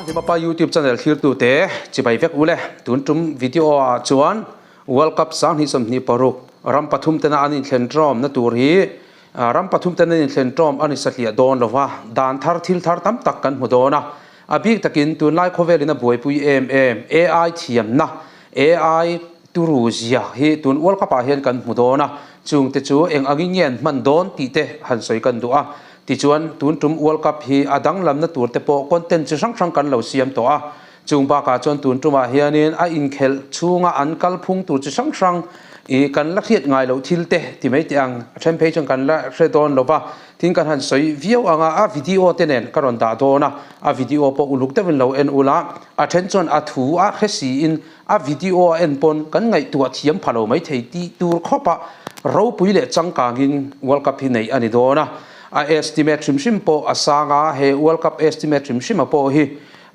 Sanghlima Pa YouTube channel thlirtute chibai vek ule. Tun tum video ah chuan World Cup 2026 ram pathum tena an inthlen tawm na tur hi ram pathum tena an inthlen tawm a ni satliah dawn lova, dan thar thil thar tam tak kan hmu dawn a. A bik takin tunlai khawvelin a buaipui em em AI thiamna, AI turu zia hi tun World Cup ah hian kan hmu dawn a, chungte chu eng angin nge an hman dawn tih te han sawi kan duh a. Tichuan tun tum World Cup hi a danglamna tur te pawh content chi hrang hrang kan lo siam tawh a, chung bakah chuan tun tumah hianin a inkhelh chhunga an kalphung tur chi hrang hrang ih kan la hriat ngai loh thil te ti mai teh ang, a then phei chuan kan la hre dawn lo va, tin kan han sawi viau ang a, a video te nen ka rawn dah dawn a, a video pawh uluk deuhin lo en ula, a then chuan a thu a hre siin A video a en pawn kan ngaihtuah thiam pha lo maithei tih tur khawpa ropui leh changkangin World Cup hi neih a ni dawn a. A estimate hrim hrim pawh a sang a, he World Cup estimate hrim hrima pawh hi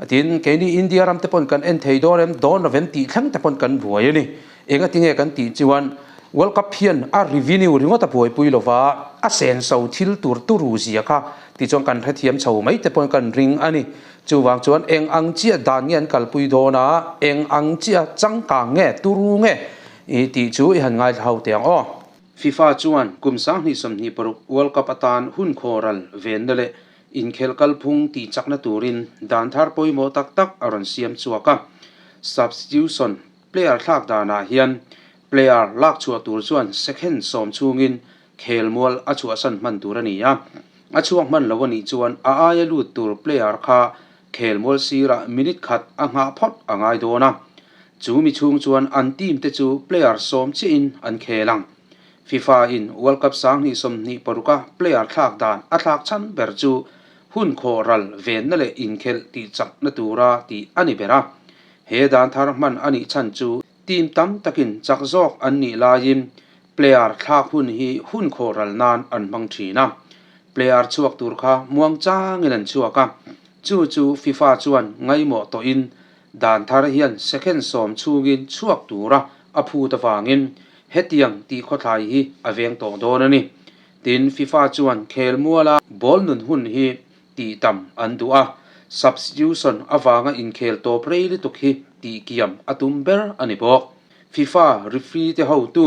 tin keini India ram te pawn kan en thei dawn em, dawn lovem tih thleng te pawn kan buai a ni. Engatinge kan tih chuan World Cup hian a revenue ringawt a buaipui lova, a senso thil tur turu zia kha tichuan kan hrethiam chho mai te pawn kan ring a ni. Chuvang chuan eng ang chiah dan nge an kalpui dawn a, eng ang chiah changkang nge, turu nge i tih chu i han ngaithla ho teh ang aw. FIFA chuan kum 2026 World Cup atan hun khawral venna leh inkhelh kalphung tih chakna turin dan thar pawimawh tak tak a rawn siam chhuak a. Substitution player thlak danah hian player lak chhuah tur chuan second sawm chhungin Khelmual a chhuahsan hman tur a ni a, a chhuak hman lo a nih chuan a aia lut tur player kha khelmual sirah minute khat a nghah phawt a ngai dawn a, chu mi chhung chuan an team te chu player sawm chiahin an khel ang. FIFA in World Cup 2026 a player thlak dan a thlak chhan ber chu hun khawh ral venna leh inkhelh tih chakna tura tih a ni ber a, he dan thar hman a nih chhan chu team tam takin chak zawk an nih laiin Player thlak hun hi hun khawhral nan an hmang thin a, player chhuak tur kha muang changin an chhuak a, chu chu FIFA chuan ngaimawh tawhin dan thar hian second sawm chhungin chhuak tura a phut avangin hetiang tih khawthlai hi a veng tawh dawn a ni. Tin, FIFA chuan khelmuala ball nun hun hi tih tam an duh a, substitution avanga inkhel tawp rei lutuk hi tihkiam a tum ber a ni bawk. FIFA referee te hotu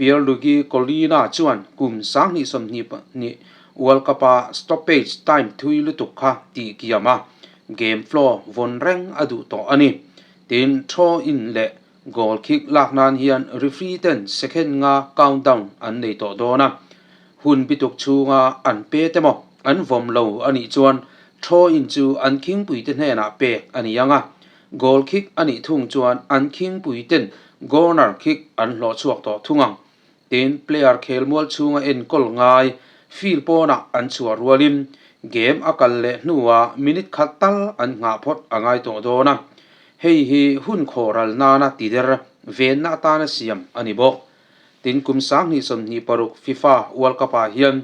Pierluigi Collina chuan kum 2022 World Cup-a stoppage time thui lutuk kha tihkiam a, game flow vawn reng a duh tawh a ni. Tin, throw-in leh goal kick lak nan hian referee ten second nga countdown an nei tawh dawn a, hun bituk chhunga an pe te maw an vawm lo a nih chuan throw-in chu an khingpuite hnenah pek a ni ang a, Goal kick a nih thung chuan an khingpui ten corner kick an hlawh chhuak tawh thung ang. Tin, player khelmual chhunga enkawl ngai field pawnah an chhuah rualin game a kal leh hnuah minute khat tal an nghah phawt a ngai tawh dawn a. Hei hi hun khawhral nana tider venna atana siam a ni bawk. Tin, kum 2026 FIFA World Cup-ah hian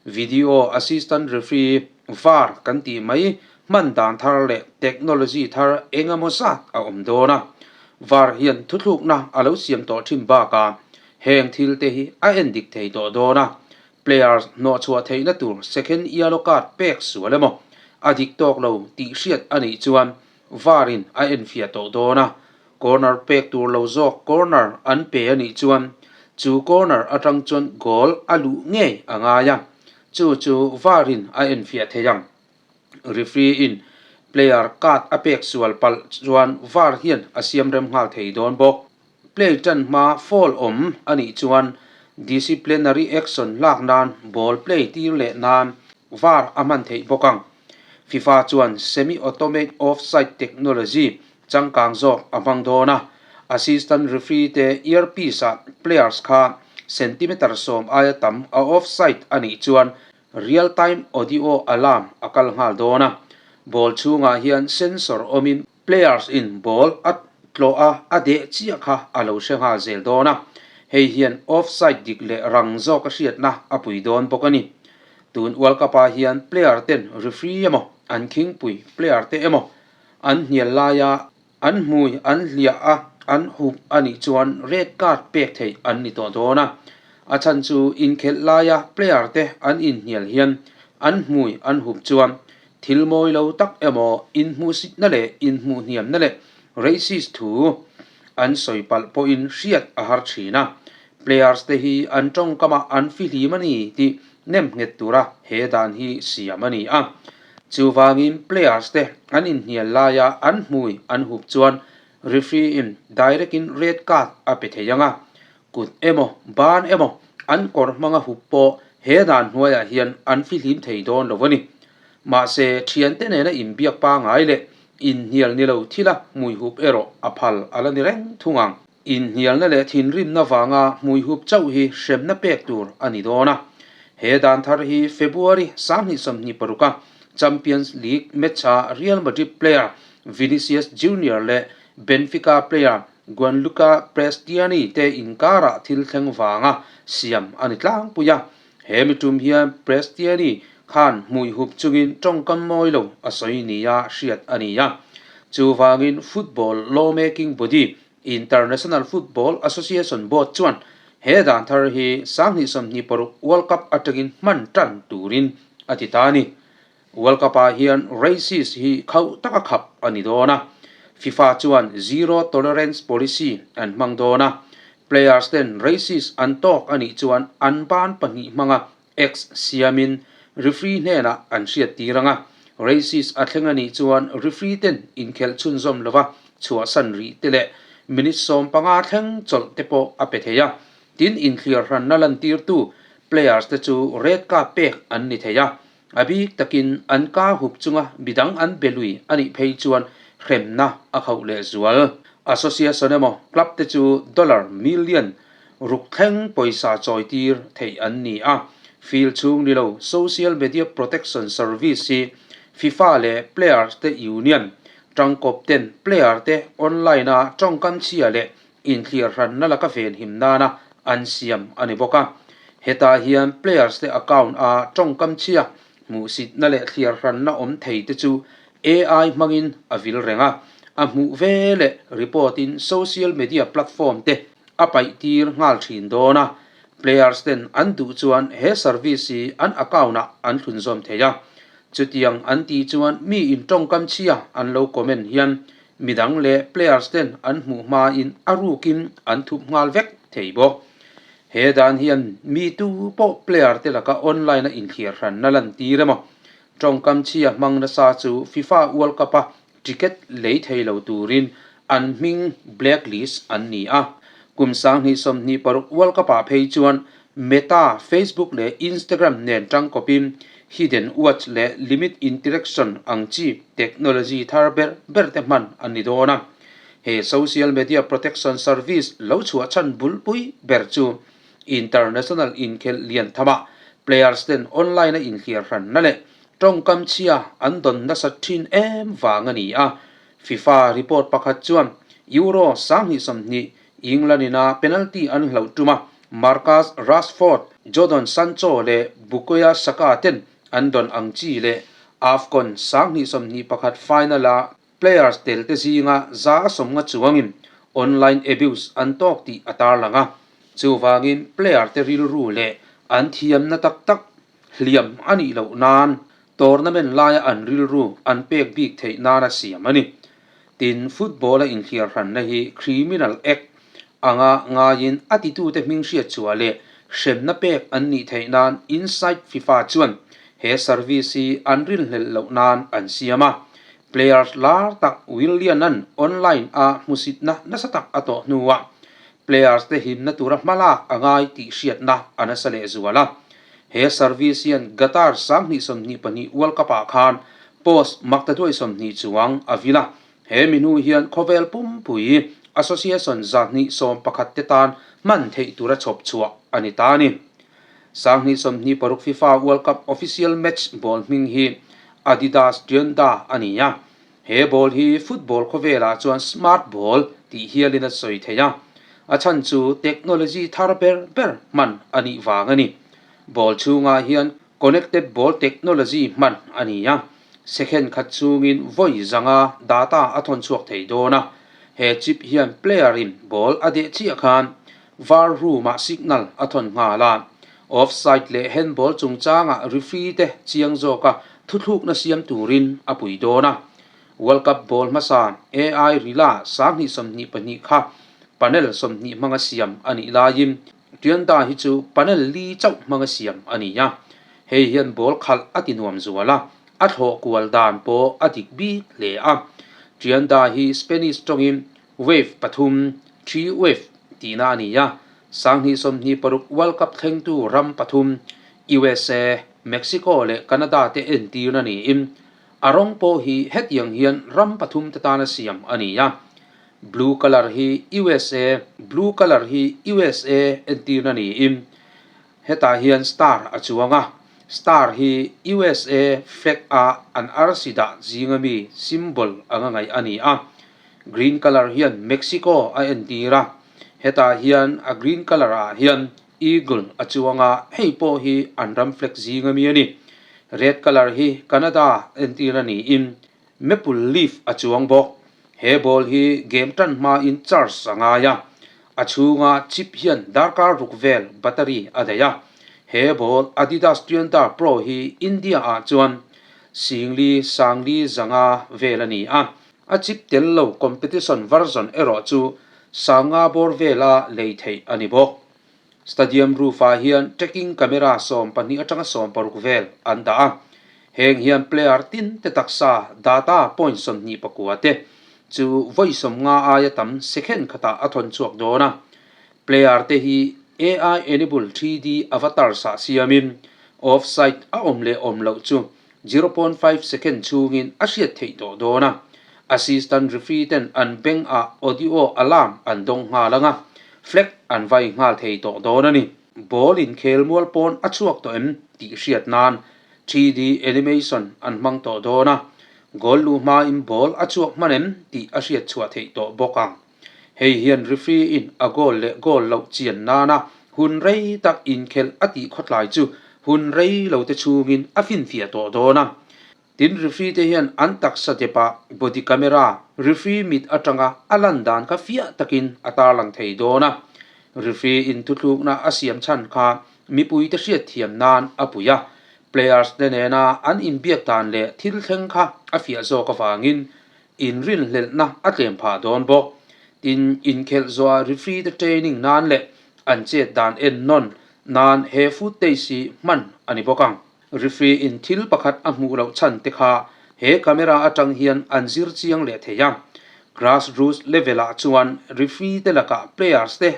Video Assistant Referee, var, kan tih mai hman dan thar leh technology thar eng emaw zat a awm dawn a. Var hian thuthlukna a lo siam tawh thin bakah heng thil te hi a en dik thei tawh dawn a. Players hnawhchhuah theihna tur second yellow card pek sual emaw a dik tawk lo tih hriat a nih chuan var in a enfiah tawh dawn a. Corner pek tur lo zawk corner an pe a nih chuan chu corner atang chuan goal a luh ngei a ngai a, chu chu var in a enfiah thei ang. Referee in player card a pek sual palh chuan var hian a siam rem nghal thei dawn bawk. Play tan hma foul awm a nih chuan disciplinary action lak nan ball play tir leh nan var a hman theih bawk ang. FIFA chuan semi-automate offside technology changkang zawk a hmang dawn a, assistant referee te earpiece ah players kha centimeter sawm aia tam a offside a nih chuan real time audio alarm a kal nghal dawn a, ball chhungah hian sensor awmin players in ball a tlawh a a deh chiah kha a lo hre nghal zel dawn a, hei hian offside dik leh rang zawk a hriatna a pui dawn bawk a ni. Tun World Cup ah hian player ten referee emaw an khingpui player te emaw an hnial laia an hmui an hliah a an hup a nih chuan red card pek theih an ni tawh dawn a. A chhan chu inkhelh laia player te an inhnial hian an hmui an hup chuan. Thil mawi lo tak emaw, inhmuhsitna leh inhmuhhniamna leh racist thu an sawi palh pawhin hriat a har thin a. Players te hi an tawngkamah an fihlim a ni tih nem nghet tura he dan hi siam a ni a. Chuvangin players te an inhnial laia an hmui an hup chuan referee in direct in red card a pe thei ang a. Kut emaw, ban emaw an kawr hmanga hup pawh he dan hnuaiah hian an fihlim thei dawn lo a ni. Mahse, thiante nena inbiak pangai leh inhnial ni lo thila hmui hup erawh a phal a la ni reng thung ang. Inhnialna leh thinrimna vanga hmui hup chauh hi hremna pek tur a ni dawn a. He dan thar hi February 2026 a Champions League match-a Real Madrid player Vinicius Junior leh Benfica player Gianluca Prestianni te inkarah thil thleng vanga siam a ni tlangpui a. He mi tum hian Prestianni khan hmui hup chungin tawngkam mawi lo a sawi nia hriat a ni a. Chuvangin football lawmaking body International Football Association board chuan he dan thar hi 2026 World Cup atangin hman tan turin a ti ta a ni. World Cup-ah hian racist hi khauh taka khap a ni dawn a, FIFA chuan zero tolerance policy an hmang dawn a, players ten racist an tawk a nih chuan an ban pahnih hmanga X siamin referee hnenah an hriat tir ang a, racist a thleng a nih chuan referee ten inkhelh chhunzawm lova chhuahsan rih te leh minute 15 thleng chawlh te pawh a pe thei a, tin inthliar hranna lantirtu players te chu red card pek an ni thei a. A bik takin an ka hup chunga midang an be lui a nih phei chuan hremna a khauh leh zual. Association emaw club te chu dollar million ruk thleng pawisa chawi tir theih an ni a. Field chhung ni lo social media protection service hi FIFA leh players te union tangkawp ten player te online a tawngkam chhia leh Inthliar hranna laka venhim nana an siam a ni bawk a. Hetah hian players te account a tawngkam chhia hmuhsitna leh thliar hranna awm thei te chu AI hmangin a vil reng a, a hmuh ve leh report in social media platform te a paih tir nghal thin dawn a. Players ten an duh chuan he service hi an account ah an thlunzawm thei a. Chutiang an tih chuan mi in tawngkam chhia an lo comment hian Midang leh players ten an hmuh hmain a rukin an thup nghal vek thei bawk. He dan hian mi tu pawh player te laka online a inthliar hranna lantir emaw, tawngkam chhia hmang nasa chu FIFA World Cup a ticket lei thei lo turin an hming blacklist an ni a. Kum 2026 World Cup ah phei chuan Meta, Facebook leh Instagram nen tangkawpin Hidden Watch leh Limit Interaction ang chi technology thar ber ber te hman an ni dawn a. He social media protection service lo chhuah chhan bulpui ber chu international inkhelh lian thamah players ten online a inhliar hranna leh tawngkam chhia an dawn nasat thin em vang a ni a. FIFA report pakhat chuan Euro 2020 England ina penalty an hlauh tum a, Marcus Rashford, Jadon Sancho leh Bukayo Saka ten an dawn ang chi leh AFCON 2021 final-a players tel te zinga 150 chuangin online abuse an tawk tih a tarlang a. Chuvangin player te rilru leh an thiamna tak tak hliam a nih loh nan tournament laia an rilru an pek bik theih nana siam a ni. Tin, football-a inthliar hranna hi criminal act anga ngaiin a titute hming hriat chhuah leh hremna pek an nih theih nan Inside FIFA chuan he service hi an rinhlelh loh nan an siam a. Players lar tak Willian-a'n online-a hmusitna nasa tak a tawh hnuah players te himna tura hmalak a ngai tih hriatna a nasa lehzual a. He service hian Qatar 2022 World Cup-ah khan Post maktaduai 20 chuang a vil a, he mi hnu hian khawvel pumpui Association 211 te tan hman theih tura chhawp chhuah a ni ta a ni. 2026 FIFA World Cup official match ball hming hi Adidas Donda a ni a, he ball hi football khawvelah chuan smart ball tih hialin a sawi thei a, a chhan chu technology thar ber ber hman a nih vang a ni. Ball chhungah hian Connected ball technology hman a ni a, second khat chungin vawi zanga data a thawn chhuak thei dawn a. He chip hian player in ball a deh chiah khan var room ah signal a thawn nghal a. Offside leh handball chungchangah referee te chiang zawka thuthlukna siam turin a pui dawn a. World Cup ball hmasa AI Rila 2022 kha panel 20 hmanga siam a nih laiin Trianda hi chu panel li chauh hmanga siam a ni a. Hei hian ball khalh a ti nuam zual a, a thlawh kual dan pawh a dik bik hle a. Trianda hi Spanish tawngin wave pathum, three wave, tihna a ni a. 2026 World Cup thlengtu ram pathum USA, Mexico leh Canada te entirna niin A rawng pawh hi hetiang hian ram pathum te tana siam a ni a, blue colour hi usa, blue colour hi usa entirna niin hetah hian star a chuang a, star hi usa flag a an arsi dah zinga mi symbol anga ngaih a ni a, green colour hian Mexico a entir a, hetah hian a green colour ah hian Eagle a chuang a, hei pawh hi an ram flag zinga mi a ni. Red colour hi Canada entir a niin maple leaf a chuang bawk. He ball hi game tan hmain charge a ngai a, a chhunga chip hian darkar ruk vel battery a daih a. He ball Adidas Trianta Pro hi India ah chuan singli sangli zanga vel a ni a, a chip tel lo competition version erawh chu sanga bawr vela lei theih a ni bawk. Stadium roof ah hian tracking camera 12 atanga 16 vel an dah a, heng hian player tin te taksa data point 29 te chu vawi 50 aia tam second khatah a thawn chhuak dawn a. Player te hi AI enable 3D avatars ah siamin offside a awm leh awm loh chu 0.5 second chhungin a hriat theih tawh dawn a, assistant referee ten an beng ah audio alarm an dawng nghal ang a, flag an vai nghal thei tawh dawn a ni. Ball in khel mual pawn a chhuak tawh em tih hriat nan 3D animation an hmang tawh dawn a, goal luh hma in ball a chhuak hman em tih a hriat chhuah theih tawh bawk ang. Hei hian referee in a goal leh goal loh chian nana hun rei tak inkhelh a tih khawtlai chu hun rei lo te chhungin a finfiah tawh dawn a. Tin referee te hian an taksa depah body camera referee mit atanga a lan dan kha fiah takin a tarlang thei dawn a. Referee in thuthlukna a siam chhan kha mipui te hriatthiam nan a pui a. Players te nena an inbiak dan leh thil thleng kha a fiah zawk avangin Inrinhlelhna a tlem phah dawn bawk. Tin, inkhelh zawhah referee te training nan leh an chet dan en nawn nan he footage hi hman a ni bawk ang. Referee in thil pakhat a hmuh loh chhan te kha he camera atang hian an zir chiang leh thei a. Grassroots level ah chuan referee te lakah players te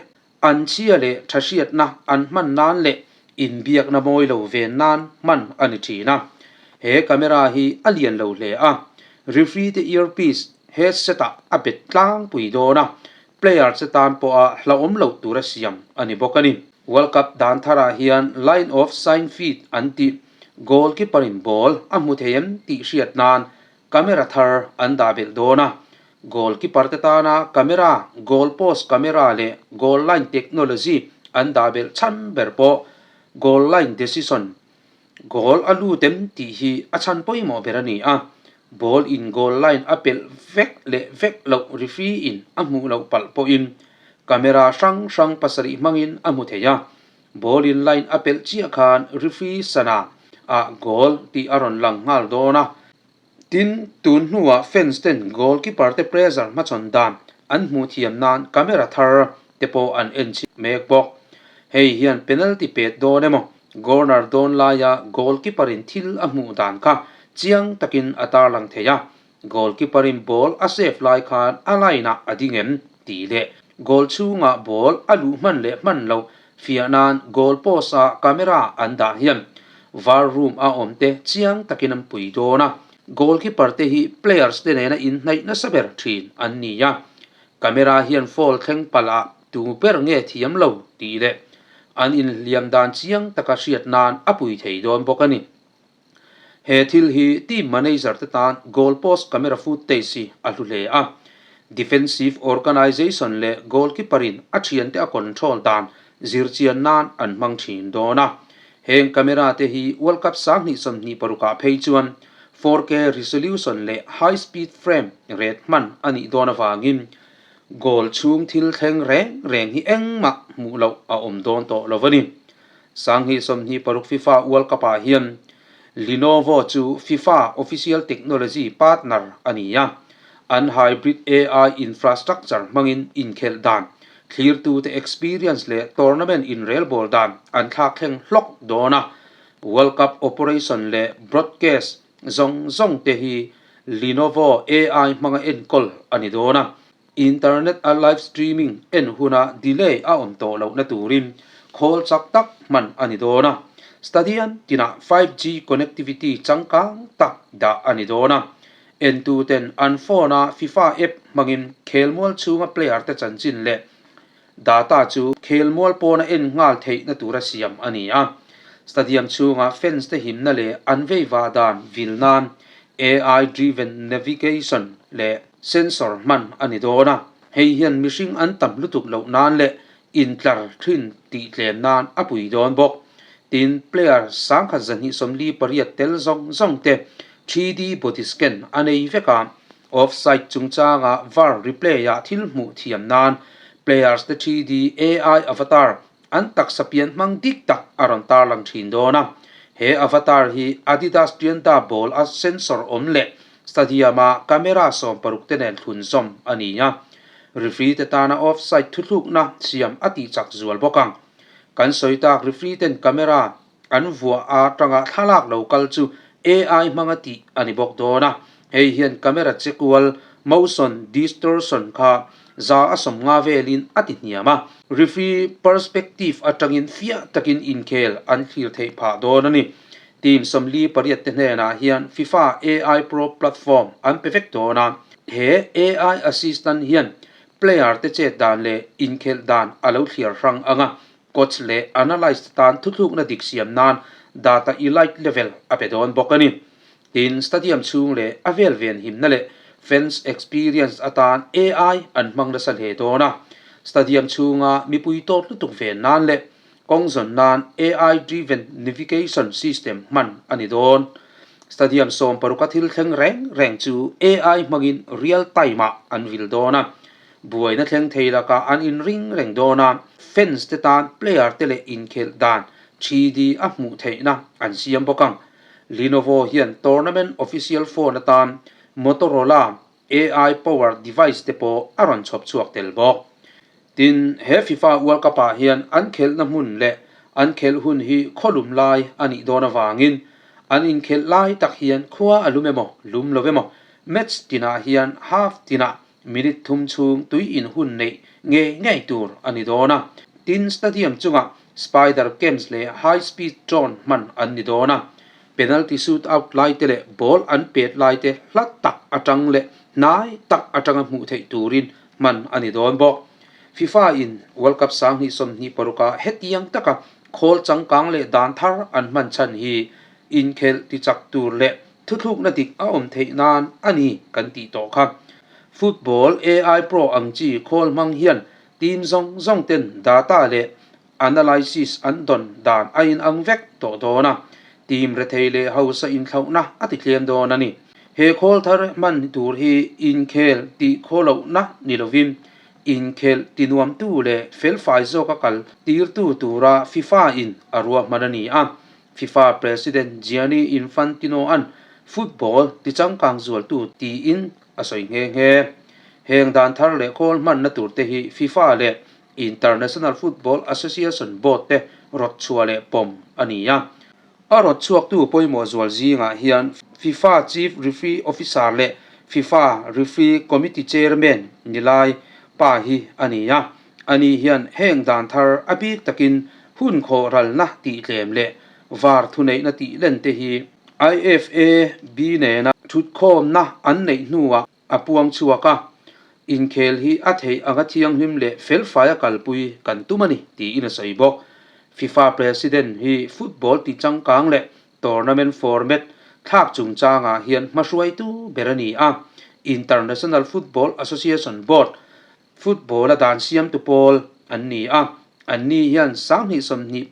an chhia leh tha hriatna an hman nan leh inbiakna mawi lo ven nan hman a ni thin a. He camera hi a lian lo hle a, referee te earpiece headset ah a bet tlangpui dawn a, player che tan pawha hlauhawm loh tura siam a ni bawk a ni. World Cup dan tharah hian line of sign feed an tih, goalkeeper in ball a hmu thei em tih hriat nan camera thar an dah belh dawn a, goalkeeper te tana camera, goal post camera leh goal line technology an dah belh chhan ber pawh goal line decision, goal a lut em tih hi a chhan pawimawh ber a ni a, ball in goal line a pelh vek leh vek loh referee in a hmuh loh palh pawhin camera hrang hrang pasarih hmangin a hmu thei a, ball in line a pelh chiah khan referee sana ah goal tih a rawn lang nghal dawn a. Tin, tun hnuah fans ten goalkeeper te pressure hmachhawn dan an hmuh thiam nan camera thar te pawh an en chhin mek bawk. Hei hian penalty pet dawn emaw, corner dawn laia goalkeeper in thil a hmuh dan kha chiang takin a tarlang thei a, goalkeeper in ball a save lai khan a line ah a ding em tih leh goal chhungah ball a luh hman leh hman loh fiah nan goal post ah camera an dah hian var room a awm te chiang takin an pui dawn a, goalkeeper te hi players te nena inhnaih nasa ber thin an ni a, camera hian foul thleng palh ah tu ber nge thiam lo tih leh an inhliam dan chiang taka hriat nan a pui thei dawn bawk a ni. He thil hi team manager te tan goal post camera footage hi a hlu hle a. Defensive organisation leh goalkeeper in a thiante a control dan zirchian nan an hmang thin dawn a. Heng camera te hi World Cup 2026 ah phei chuan 4K resolution leh high speed frame rate hman a nih dawn avangin goal chhung thil thleng reng reng hi engmah hmuh loh a awm dawn tawh lo a ni. 2026 FIFA World Cup ah hian Lenovo chu FIFA official technology partner a ni a, an hybrid AI infrastructure hmangin inkhelh dan, thlirtute experience leh tournament inrelbawl dan an thlak thleng hlawk dawn a. World Cup operation leh broadcast zawng zawng te hi Lenovo AI hmanga enkawl a ni dawn a. Internet a live streaming en huna delay a awm tawh lohna turin khawl chak tak hman a ni dawn a. Stadium tinah 5G connectivity changkang tak dah a ni dawn a. Entuten an phone a FIFA app hmangin khelmual chhunga player te chanchin leh data chu khelmual pawna en nghal theihna tura siam a ni a. Stadium chhunga fans te himna leh an veivah dan vil nan AI driven navigation leh Sensor hman a ni dawn a, hei hian mihring an tam lutuk loh nan leh intlar thin tih tlem nan a pui dawn bawk. Tin, player 1248 tel zawng zawng te 3D body scan a nei vek a, offside chungchanga var replay-ah thil hmuh thiam nan players te 3D AI avatar an taksa pian hmang dik tak a rawn tarlang thin dawn a. He avatar hi Adidas Tienda ball a sensor awm leh stadium-a camera 16 te nen thlun zawm a ni a. Referee te tana offside thuthlukna siam a tih chak zual bawk ang. Kan sawi tak referee ten camera an vuah a tanga thlalak lo kal chu AI hmanga tih a ni bawk dawn a, hei hian camera che kual motion distortion kha 150 velin a ti hniam a, referee perspective atangin fiah takin inkhel an thlir theih phah dawn a ni. Team 48 te hnenah hian FIFA AI Pro platform an pe vek dawn a, he AI assistant hian player te chet dan leh inkhelh dan a lo thliar hrang ang a, Coach leh analyst tan thuthlukna dik siam nan data elite level a pe dawn bawk a ni. Tin, stadium chhung leh a vel venhimna leh fans experience atan AI an hmang nasa hle dawn a. Stadium chhunga mipui tawt lutuk ven nan leh kawng zawn nan AI driven navigation system hman a ni dawn. Stadium 16 a thil thleng reng reng chu AI hmangin real time ah an vil dawn a. Buaina thleng thei lakah an inring reng dawn a, fans te tan player te leh inkhelh dan 3D a hmuh theihna an siam bawk ang. Lenovo hian tournament official phone atan Motorola AI powered device te pawh a rawn chhawp chhuak tel bawk. Tin, he FIFA World Cup ah hian an khelhna hmun leh an khelh hun hi khawlum lai a nih dawn avangin an inkhelh lai tak hian khua a lum emaw lum lo emaw match tinah hian half tinah Minute thum chhung tui in hun neih ngei ngei tur a ni dawn a. Tin, stadium chungah spider cams leh high speed drone hman an ni dawn a. Penalty shoot out lai te leh ball an pet lai te hla tak atang leh hnai tak atanga hmuh theih turin hman a ni dawn bawk. FIFA in World Cup 2026 ah hetiang taka khawl changkang leh dan thar an hman chhan hi inkhelh tichak tur leh Thuthlukna dik a awm theih nan a ni kan tih tawh kha. Football AI Pro ang chi khawl hmang hian team zawng zawng ten data leh analysis an dawn dan a inang vek tawh dawn a, team rethei leh hausa inthlauhna a ti tlem dawn a ni. He khawl thar hman tur hi inkhel tih khawlohna ni lovin inkhel tinuamtu leh felfai zawka kal tirtu tura FIFA in a ruahman a ni a. FIFA President Gianni Infantino-a'n football tichangkang zualtu tiin a sawi nghe nghe. Heng dan thar leh khawl hmanna turte hi FIFA leh International Football Association Board te rawt chhuah leh pawm a ni a. A rawt chhuaktu pawimawh zual zingah hian FIFA Chief Referee Officer leh FIFA Referee Committee Chairman ni lai pa hi a ni a. Ani hian heng dan thar a bik takin hun khawh ralna tih tlem leh var thuneihna tih len te hi IFAB nena thutkhawmna an neih hnuah a puang chhuak a, inkhel hi a theih anga thianghlim leh felfai a kalpui kan tum a ni tiin a sawi bawk. FIFA President hi football ti changkang leh tournament format thlak chungchangah hian hmahruaitu ber a ni a, International Football Association Board Football a dan siamtu pawl an ni a, anni hian 2026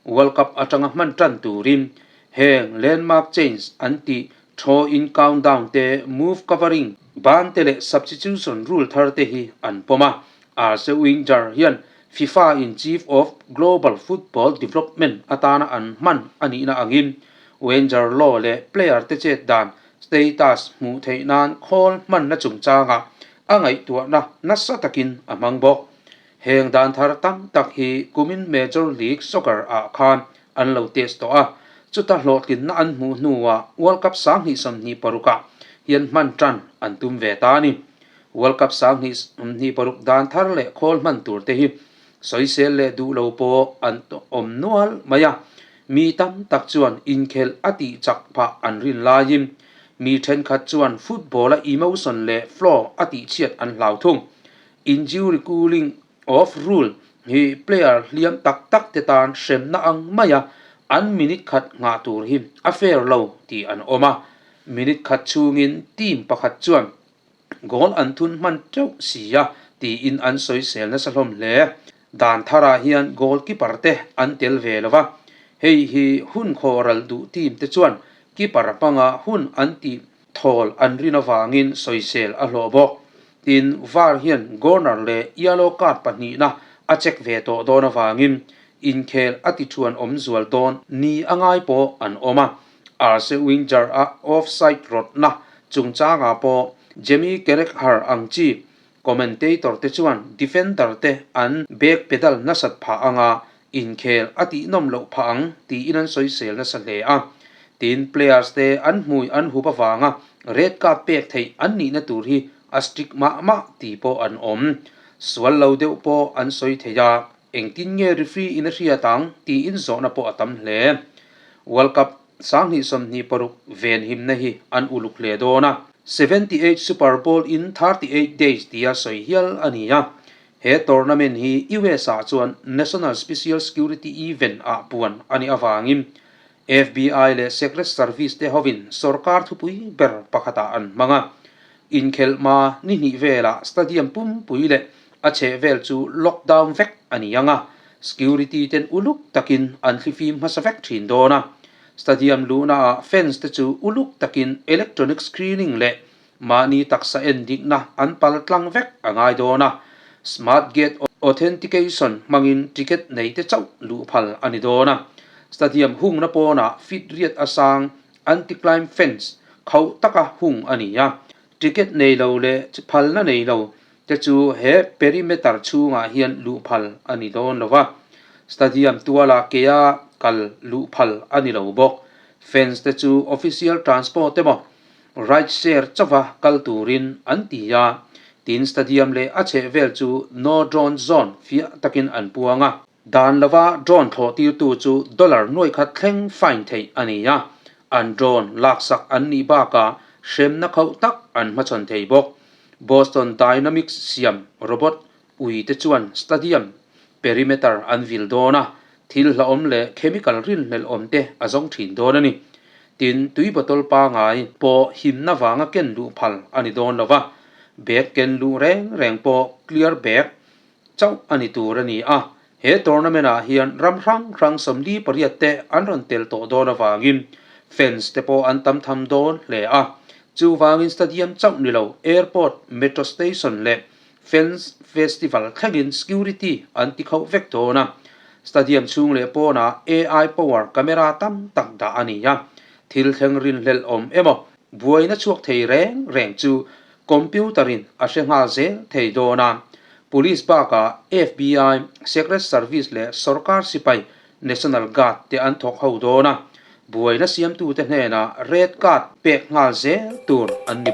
World Cup atanga hman tan turin heng landmark change an tih throw in countdown te, move covering ban te leh substitution rule thar te hi an pawm a. Arsene Wenger hian FIFA in Chief of Global Football Development atana an hman a nihna angin Wenger law leh player te chet dan status hmuh theih nan khawl hmanna chungchangah a ngaihtuahna nasa takin a hmang bawk. Heng dan thar tam tak hi kumin Major League Soccer ah khan an lo test tawh a, chuta hlawhtlinna an hmuh hnuah World Cup 2026 ah hian hman tan an tum ve ta a ni. World Cup 2026 dan thar leh khawl hman tur te hi sawisel leh duh lo pawh an awm nual mai a, mi tam tak chuan inkhelh a tih chak phah an rin laiin mi thenkhat chuan football a emotion leh flow a tihchhiat an hlau thung. Injury cooling off rule hi player hliam tak tak te tan hremna ang maia an minute khat nghah tur hi a fair lo tih an awm a, minute khat chhungin team pakhat chuan goal an thun hman teuh si a tiin an sawisel nasa hlawm hle. Dan tharah hian goalkeeper te an tel ve lo va, hei hi hun khawhral duh team te chuan keeper hmanga hun an tih Thawl an rin avangin sawisel a hlawh bawk. Tin, var hian corner leh yellow card pahnihna a check ve tawh dawn avangin inkhel a ti thuan awm zual dawn ni a ngai pawh an awm a. Arsene Wenger a offside rawtna chungchangah pawh Jamie Carragher ang chi commentator te chuan defender te an back pedal nasat phah anga inkhel a tihnawm loh phah ang tiin an sawisel nasa hle a. Tin, players te an hmui an hup avanga red card pek theih an nihna tur hi a strict mah mah tih pawh an awm. Sual lo deuh pawh an sawi thei a, engtin nge referee in a hriat ang tiin zawhna pawh a tam hle. World Cup 2026 venhimna hi an uluk hle dawn a. 78 Super Bowl in 38 days tia sawi hial a ni a. He tournament hi US ah chuan National Special Security Event ah puan a nih avangin FBI leh Secret Service te hovin sorkar thupui ber pakhatah an hmang a. Inkhelh hma ni hnih velah stadium pumpui leh a chhehvel chu lockdown vek a ni ang a, security ten uluk takin an thlifim hmasa vek thin dawn a. Stadium luhnaah fans te chu uluk takin electronic screening leh mahni taksa en dikna an pal tlang vek a ngai dawn a, smart gate authentication hmangin ticket nei te chauh luh phal a ni dawn a. Stadium hungna pawnah feet riat a sang anti-climb fence khauh taka hung a ni a, ticket nei lo leh phalna nei lo te chu he perimeter chhungah hian luh phal a ni dawn lo va, stadium tuala kea kal luh phal a ni lo bawk. Fans te chu official transport emaw ride share chauha kal turin an ti a, tin stadium leh a chhehvel chu no drone zone fiah takin an puang a. Dan lova drone thlawh tirtu chu dollar nuai khat thleng fine theih a ni a, an drone laksak an nih bakah hremna khauh tak an hmachhawn thei bawk. Boston Dynamics siam robot ui te chuan stadium perimeter an vil dawn a, thil hlauhawm leh chemical rinhlelh awm te a zawng thin dawn a ni. Tin, tui bottle pangai pawh himna vanga ken luh phal a ni dawn lo va, bag ken luh reng reng pawh clear bag chauh a ni tur a ni a, he tournament ah hian ram hrang hrang 48 te an rawn tel tawh dawn avangin fans te pawh an tam tham dawn hle a, chuvangin stadium chauh ni lo airport, metro station leh fans festival thlengin security an ti khauh vek dawn a, stadium chhung leh pawnah AI power camera tam tak dah a ni a, thil thleng rinhlelh awm emaw buaina chhuak thei reng reng chu Computer in a hre nghal zel thei dawn a, Police bakah FBI, Secret Service leh sorkar sipai National Guard te an thawk ho dawn a, buaina siamtute hnenah red card pek nghal zel tur an ni.